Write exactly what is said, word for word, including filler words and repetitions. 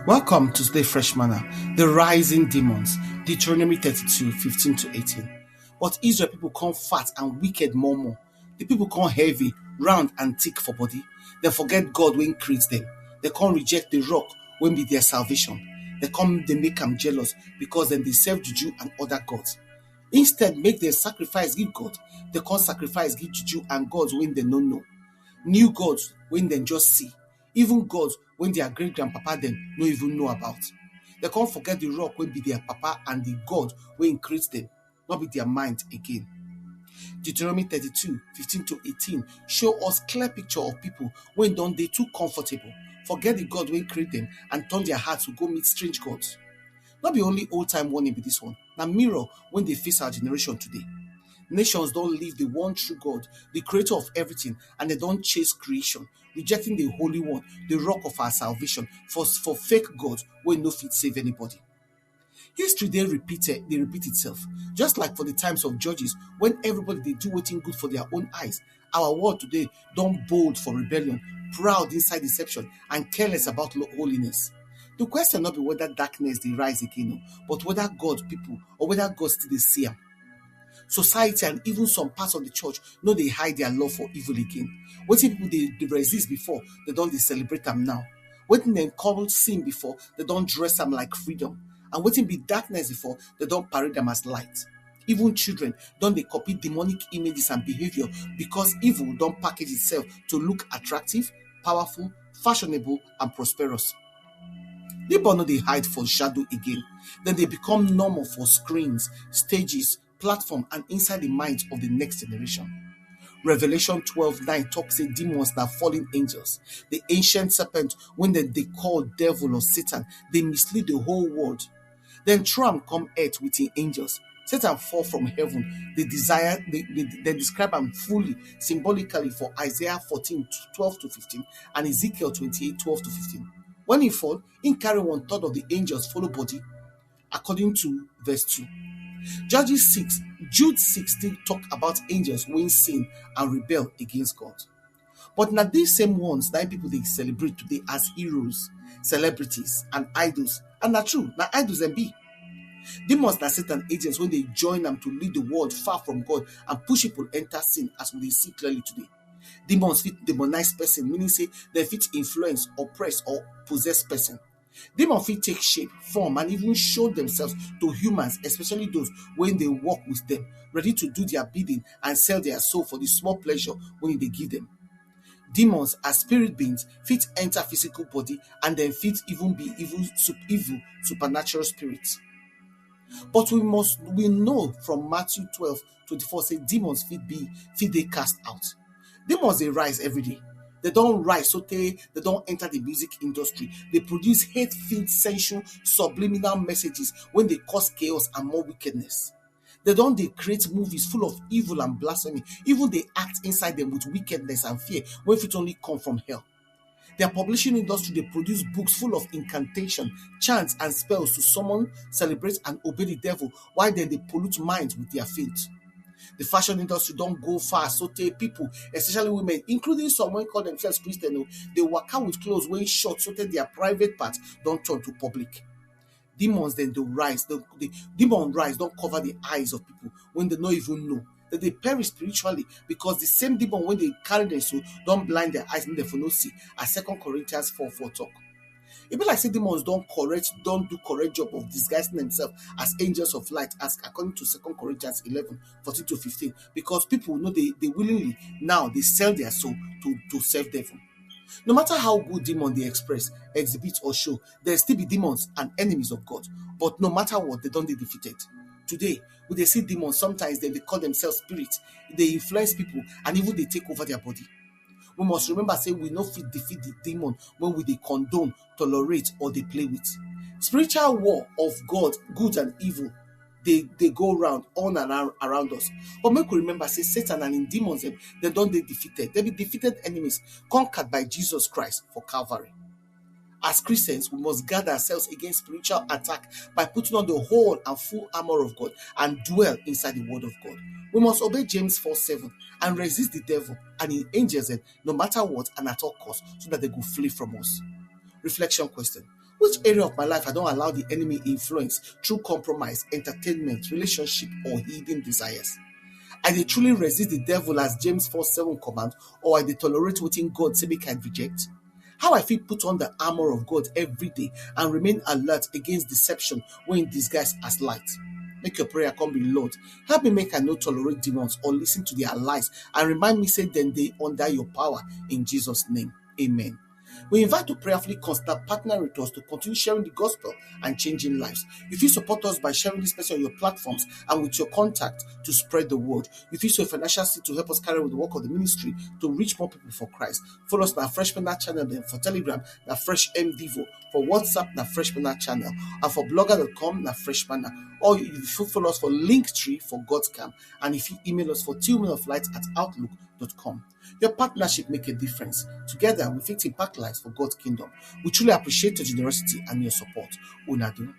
Welcome to Stay Fresh Manna, the rising demons, Deuteronomy thirty-two, fifteen to eighteen. But Israel people come fat and wicked more more. The people come heavy, round and thick for body. They forget God when creates them. They come reject the rock when be their salvation. They come, they make them jealous because then they serve juju and other gods. Instead, make their sacrifice give God. They come sacrifice give juju and gods when they no know. New gods when they just see. Even gods when their great grandpapa them no even know about. They can't forget the rock when be their papa and the God when creates them, not be their mind again. Deuteronomy thirty-two, fifteen to eighteen show us clear picture of people when don't they too comfortable, forget the God when create them and turn their hearts to go meet strange gods. Not be only old time warning be this one. Now mirror when they face our generation today. Nations don't leave the one true God, the creator of everything, and they don't chase creation, rejecting the Holy One, the rock of our salvation, for, for fake gods wey no fit save anybody. History dey repeated, dey repeat itself. Just like for the times of Judges, when everybody dey do wetin good for their own eyes, our world today don bold for rebellion, proud inside deception, and careless about lo- holiness. The question no be whether darkness dey rise again, o, but whether God people or whether God still dey see am. Society and even some parts of the church no dey hide their love for evil again. Wetin people dey dey resist before, they don dey celebrate am now. Wetin dem call sin before, they don dress am like freedom. And wetin be darkness before, they don parade am as light. Even children don dey copy demonic images and behavior because evil don package itself to look attractive, powerful, fashionable, and prosperous. Labor no dey hide for shadow again. Then they become normal for screens, stages, platform, and inside the minds of the next generation. Revelation twelve nine talks say demons na fallen angels, the ancient serpent when they, they call devil or Satan, they mislead the whole world. Then Trump come earth with his angels. Satan fall from heaven. They desire, they, they, they describe him fully, symbolically for Isaiah fourteen twelve to fifteen and Ezekiel twenty-eight twelve to fifteen. When he fall, he carry one third of the angels follow body, according to verse two. Judges six, Jude six still talk about angels when sin and rebel against God. But now these same ones that people they celebrate today as heroes, celebrities, and idols. And na true, na idols and be. Demons na Satan agents when they join them to lead the world far from God and push people enter sin as we dey see clearly today. Demons fit demonize person, meaning say they fit influence, oppress, or possess person. Demon fit take shape, form, and even show themselves to humans, especially those when they work with them, ready to do their bidding and sell their soul for the small pleasure when they give them. Demons as spirit beings fit enter physical body and then fit even be evil, sup- evil supernatural spirits. But we must we know from Matthew twelve twenty-four say demons fit be fit they cast out. Demons they rise every day. They don't rise so they they don't enter the music industry. They produce hate-filled, sensual, subliminal messages when they cause chaos and more wickedness. They don't they create movies full of evil and blasphemy. Even they act inside them with wickedness and fear when it only come from hell. Their publishing industry they produce books full of incantation, chants, and spells to summon, celebrate, and obey the devil, while then they pollute minds with their faith. The fashion industry don't go far, so tey people, especially women, including some wey call themselves Christian, o, dey waka with clothes wey short, so tey their private part don turn to public. Demons dem dey rise, the, the demon rise don cover the eyes of people when they no even know. They dey perish spiritually because the same demon when they carry them so don blind their eyes, make dem for no see, as Second Corinthians four four talk. E be like say demons don correct, don do correct job of disguising themselves as angels of light, as according to Second Corinthians eleven fourteen to fifteen, because people know they, they willingly now they sell their soul to, to serve devil. No matter how good demon they express, exhibit or show, there still be demons and enemies of God. But no matter what, they don't they defeated. Today, we they see demons, sometimes they, they call themselves spirits, they influence people and even they take over their body. We must remember say we no fit defeat the demon when we dey condone, tolerate, or dey play with. Spiritual war of God, good and evil, they, they go round on and ar- around us. But make we remember say Satan and him demons dem, they don dey defeated. They be defeated enemies conquered by Jesus Christ for Calvary. As Christians, we must guard ourselves against spiritual attack by putting on the whole and full armor of God and dwell inside the word of God. We must obey James four seven and resist the devil and his angels dem, no matter what and at all costs, so that they go flee from us. Reflection question. Which area of my life I don allow the enemy influence through compromise, entertainment, relationship, or hidden desires? I dey truly resist the devil as James four seven command, or I dey tolerate wetin God say make I reject? How I fit put on the armor of God every day and remain alert against deception wey disguise as light? Make your prayer come be, Lord, help me make I no tolerate demons or listen to their lies, and remind me say dem dey under your power, in Jesus' name. Amen. We invite to prayerfully consider partnering with us to continue sharing the gospel and changing lives. You fit support us by sharing this message on your platforms and with your contact to spread the word. You fit sow a financial seed to help us carry with the work of the ministry to reach more people for Christ. Follow us na Fresh Manna channel dem for Telegram, na Fresh M Vivo, for WhatsApp na Fresh Manna channel, and for blogger dot com na Fresh Manna. Or you fit follow us for Linktree for God's Camp, and if you email us for tillmanoflight at outlook dot com. Your partnership make a difference. Together, we fit impact lives for God's kingdom. We truly appreciate your generosity and your support. Una do.